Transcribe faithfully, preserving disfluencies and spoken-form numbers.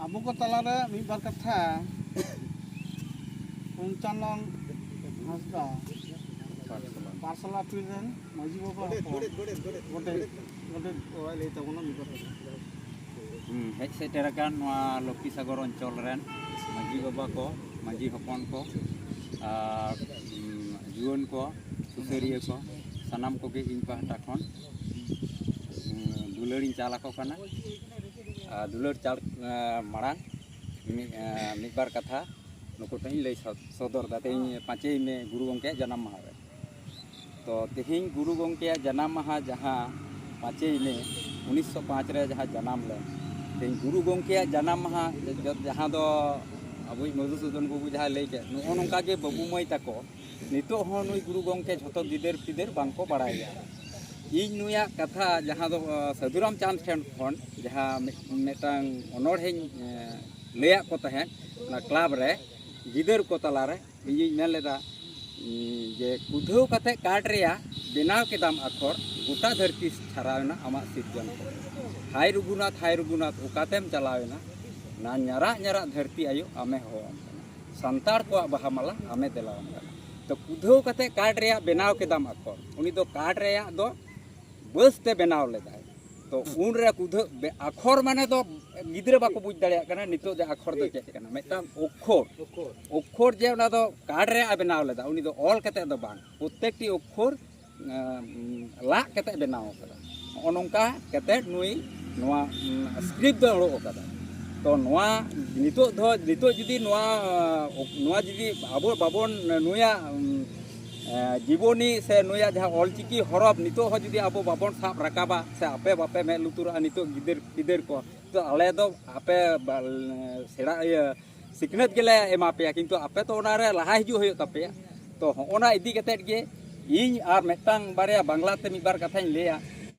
ᱟᱵᱚ ᱠᱚ ᱛᱟᱞᱟᱨᱮ ᱢᱤᱫ ᱵᱟᱨ ᱠᱟᱛᱷᱟ᱾ ᱯᱚᱧᱪᱟᱱᱚᱱ ᱦᱟᱸᱥᱫᱟ, ᱯᱟᱨᱥᱟᱞᱟ ᱯᱤᱲ ᱨᱮᱱ ᱢᱟᱹᱡᱷᱤ ᱵᱟᱵᱟ ᱦᱚᱯᱚᱱ᱾ ᱜᱚᱰᱮᱛ, ᱜᱚᱰᱮᱛ ᱵᱟᱵᱟᱭ ᱞᱟᱹᱭ ᱛᱟᱵᱚᱱᱟ ᱢᱤᱫ ᱵᱟᱨ ᱠᱟᱛᱷᱟ᱾ ᱦᱩᱸ, ᱦᱮᱡ ᱥᱮᱴᱮᱨ ᱟᱠᱟᱱ ᱱᱚᱣᱟ ᱞᱚᱠᱠᱷᱤ ᱥᱟᱜᱚᱨ ᱚᱧᱪᱚᱞ ᱨᱮᱱ ᱢᱟᱹᱡᱷᱤ ᱵᱟᱵᱟ ᱠᱚ, ᱢᱟᱹᱡᱷᱤ ᱦᱚᱯᱚᱱ ᱠᱚ, ᱟᱨ ᱩᱸ, ᱡᱩᱣᱟᱹᱱ ᱠᱚ, ᱥᱩᱥᱟᱹᱨᱤᱭᱟᱹ ᱠᱚ, ᱥᱟᱱᱟᱢ ᱠᱚᱜᱮ ᱤᱧ ᱯᱟᱦᱴᱟ ᱠᱷᱚᱱ ᱩᱸ, ᱫᱩᱞᱟᱹᱲᱤᱧ ᱪᱟᱞ ᱟᱠᱚ ᱠᱟᱱᱟ᱾ ᱟᱨ ᱫᱩᱞᱟᱹᱲ ᱪᱟᱞ ᱮᱸ, ᱢᱟᱲᱟᱝ ᱢᱤᱫ, ᱮᱸ, ᱢᱤᱫ ᱵᱟᱨ ᱠᱟᱛᱷᱟ ᱱᱩᱠᱩ ᱴᱷᱮᱱ ᱤᱧ ᱞᱟᱹᱭ ᱥᱚ- ᱥᱚᱫᱚᱨ ᱮᱫᱟ᱾ ᱛᱮᱦᱮᱧ ᱯᱟᱸᱪᱮᱭ ᱢᱮ ᱜᱩᱨᱩ ᱜᱚᱢᱠᱮᱭᱟᱜ ᱡᱟᱱᱟᱢ ᱢᱟᱦᱟ ᱨᱮ᱾ ᱛᱚ ᱛᱮᱦᱮᱧ ᱜᱩᱨᱩ ᱜᱚᱢᱠᱮᱭᱟᱜ ᱡᱟᱱᱟᱢ ᱢᱟᱦᱟ, ᱡᱟᱦᱟᱸ ᱯᱟᱸᱪᱮᱭ ᱢᱮ ᱩᱱᱤᱥᱥᱚ ᱯᱟᱸᱪ ᱨᱮ ᱡᱟᱦᱟᱸ ᱡᱟᱱᱟᱢ ᱞᱮᱱ, ᱛᱮᱦᱮᱧ ᱜᱩᱨᱩ ᱜᱚᱢᱠᱮᱭᱟᱜ ᱡᱟᱱᱟᱢ ᱢᱟᱦᱟ, ᱡᱚ- ᱡᱟᱦᱟᱸ ᱫᱚ ᱟᱵᱚᱭᱤᱡ ᱢᱚᱫᱷᱩᱥᱩᱫᱚᱱ ᱵᱟᱹᱵᱩ ᱡᱟᱦᱟᱸᱭ ᱞᱟᱹᱭ ᱠᱮᱫ, ᱱᱚᱜᱼᱚ ᱱᱚᱝᱠᱟ ᱜᱮ ᱵᱟᱹᱵᱩ ᱢᱟᱹᱭ ᱛᱟᱠᱚ ᱱᱤᱛᱚᱜ ᱦᱚᱸ ᱱᱩᱭ ᱜᱩᱨᱩ ᱜᱚᱢᱠᱮ ᱡᱷᱚᱛᱚ ᱜᱤᱫᱟᱹᱨ ᱯᱤᱫᱟᱹᱨ ᱵᱟᱝᱠᱚ ᱵᱟᱲᱟᱭᱟ᱾ ᱤᱧ ᱱᱩᱭᱟᱜ ᱠᱟᱛᱷᱟ, ᱡᱟᱦᱟᱸ ᱫᱚ ᱟᱸ, ᱥᱟᱹᱫᱷᱩ ᱨᱟᱢᱪᱟᱸᱫᱽ ᱴᱷᱮᱱ ᱠᱷᱚᱱ ᱡᱟᱦᱟᱸ ᱢᱤᱫ- ᱢᱤᱫᱴᱟᱝ ᱚᱱᱚᱬᱦᱮᱧ ᱟᱸ, ᱞᱟᱹᱭᱟᱫ ᱠᱚ ᱛᱟᱦᱮᱸᱫ ᱚᱱᱟ ᱠᱞᱟᱵᱽ ᱨᱮ ᱜᱤᱫᱟᱹᱨ ᱠᱚ ᱛᱟᱞᱟᱨᱮ, ᱤᱧᱤᱧ ᱢᱮᱱ ᱞᱮᱫᱟ ᱩᱸ, ᱡᱮ ᱠᱩᱫᱷᱟᱹᱣ ᱠᱟᱛᱮ ᱠᱟᱴ ᱨᱮᱭᱟᱜ ᱵᱮᱱᱟᱣ ᱠᱮᱫᱟᱢ ᱟᱠᱷᱚᱨ, ᱜᱚᱴᱟ ᱫᱷᱟᱹᱨᱛᱤ ᱪᱷᱟᱨᱟᱣᱮᱱᱟ ᱟᱢᱟᱜ ᱥᱤᱨᱡᱚᱱ ᱠᱚ᱾ ᱦᱟᱭ ᱨᱩᱜᱷᱩᱱᱟᱛᱷ, ᱦᱟᱭ ᱨᱩᱜᱷᱩᱱᱟᱛᱷ, ᱚᱠᱟᱛᱮᱢ ᱪᱟᱞᱟᱣᱮᱱᱟ? ᱱᱟ ᱧᱟᱨᱟᱜ ᱧᱟᱨᱟᱜ ᱫᱷᱟᱹᱨᱛᱤ ᱟᱭᱳ ᱟᱢᱮ ᱦᱚᱦᱚᱣᱟᱢ ᱠᱟᱱᱟ᱾ ᱥᱟᱱᱛᱟᱲ ᱠᱚᱣᱟᱜ ᱵᱟᱦᱟ ᱢᱟᱞᱟ ᱟᱢᱮ ᱫᱮᱞᱟᱣᱟᱢ ᱠᱟᱱᱟ᱾ ᱛᱚ ᱠᱩᱫᱷᱟᱹᱣ ᱠᱟᱛᱮ ᱠᱟᱴ ᱨᱮᱭᱟᱜ ᱵᱮᱱᱟᱣ ᱠᱮᱫᱟᱢ ᱟᱠᱷᱚᱨ, ᱩᱱᱤ ᱫᱚ ᱠᱟᱴ ᱨᱮᱭᱟᱜ ᱫᱚ ᱵᱟᱹᱥ ᱛᱮ ᱵᱮᱱᱟᱣ ᱞᱮᱫᱟᱭ᱾ ᱛᱚ ᱩᱱᱨᱮ ᱠᱩᱫᱷᱟᱹ ᱵᱮ- ᱟᱠᱷᱚᱨ ᱢᱟᱱᱮ ᱫᱚ ᱜᱤᱫᱽᱨᱟᱹ ᱵᱟᱠᱚ ᱵᱩᱡᱽ ᱫᱟᱲᱮᱭᱟᱜ ᱠᱟᱱᱟ ᱱᱤᱛᱚᱜ ᱡᱮ ᱟᱠᱷᱚᱨ ᱫᱚ ᱪᱮᱫ ᱠᱟᱱᱟ᱾ ᱢᱤᱫᱴᱟᱝ ᱚᱠᱠᱷᱚᱨ, ᱚᱠᱠᱷᱚᱨ ᱡᱮ ᱚᱱᱟ ᱫᱚ ᱠᱟᱴ ᱨᱮᱭᱟᱜ ᱮ ᱵᱮᱱᱟᱣ ᱞᱮᱫᱟ, ᱩᱱᱤ ᱫᱚ ᱚᱞ ᱠᱟᱛᱮ ᱫᱚ ᱵᱟᱝ, ᱯᱨᱚᱛᱮᱠᱴᱤ ᱚᱠᱠᱷᱚᱨ ᱮᱸ, ᱞᱟᱜ ᱠᱟᱛᱮ ᱵᱮᱱᱟᱣ ᱟᱠᱟᱫᱟ᱾ ᱱᱚᱜᱼᱚ ᱱᱚᱝᱠᱟ ᱠᱟᱛᱮ ᱱᱩᱭ ᱱᱚᱣᱟ ᱩᱸ, ᱥᱠᱨᱤᱯᱴ ᱫᱚ ᱚᱰᱚᱠ ᱟᱠᱟᱫᱟ᱾ ᱛᱚ ᱱᱚᱣᱟ ᱱᱤᱛᱚᱜ ᱫᱚ, ᱱᱤᱛᱚᱜ ᱡᱩᱫᱤ ᱱᱚᱣᱟ, ᱱᱚᱣᱟ ᱡᱩᱫᱤ ᱟᱵᱚ ᱵᱟᱵᱚᱱ, ᱱᱩᱭᱟᱜ ᱩᱸ, ᱮᱸ, ᱡᱤᱵᱚᱱᱤ ᱥᱮ ᱱᱩᱭᱟᱜ ᱡᱟᱦᱟᱸ ᱚᱞᱪᱤᱠᱤ ᱦᱚᱨᱚᱯ ᱱᱤᱛᱚᱜ ᱦᱚᱸ ᱡᱩᱫᱤ ᱟᱵᱚ ᱵᱟᱵᱚᱱ ᱥᱟᱵ ᱨᱟᱠᱟᱵᱟ ᱥᱮ ᱟᱯᱮ ᱵᱟᱯᱮ ᱢᱮᱫ ᱞᱩᱛᱩᱨᱟᱜᱼᱟ ᱱᱤᱛᱚᱜ ᱜᱤᱫᱟᱹᱨ ᱯᱤᱫᱟᱹᱨ ᱠᱚ, ᱛᱚ ᱟᱞᱮ ᱫᱚ ᱟᱯᱮ ᱵᱟ- ᱥᱮᱬᱟ ᱤᱭᱟᱹ ᱥᱤᱠᱷᱱᱟᱹᱛ ᱜᱮᱞᱮ ᱮᱢᱟ ᱯᱮᱭᱟ, ᱠᱤᱱᱛᱩ ᱟᱯᱮ ᱛᱚ ᱚᱱᱟᱨᱮ ᱞᱟᱦᱟ ᱦᱤᱡᱩᱜ ᱦᱩᱭᱩᱜ ᱛᱟᱯᱮᱭᱟ᱾ ᱛᱚ ᱦᱚᱸᱜᱼᱚᱱᱟ ᱤᱫᱤ ᱠᱟᱛᱮᱫ ᱜᱮ ᱤᱧ ᱟᱨ ᱢᱤᱫᱴᱟᱝ ᱵᱟᱨᱭᱟ ᱵᱟᱝᱞᱟ ᱛᱮ ᱢᱤᱫ ᱵᱟᱨ ᱠᱟᱛᱷᱟᱧ ᱞᱟᱹᱭᱟ᱾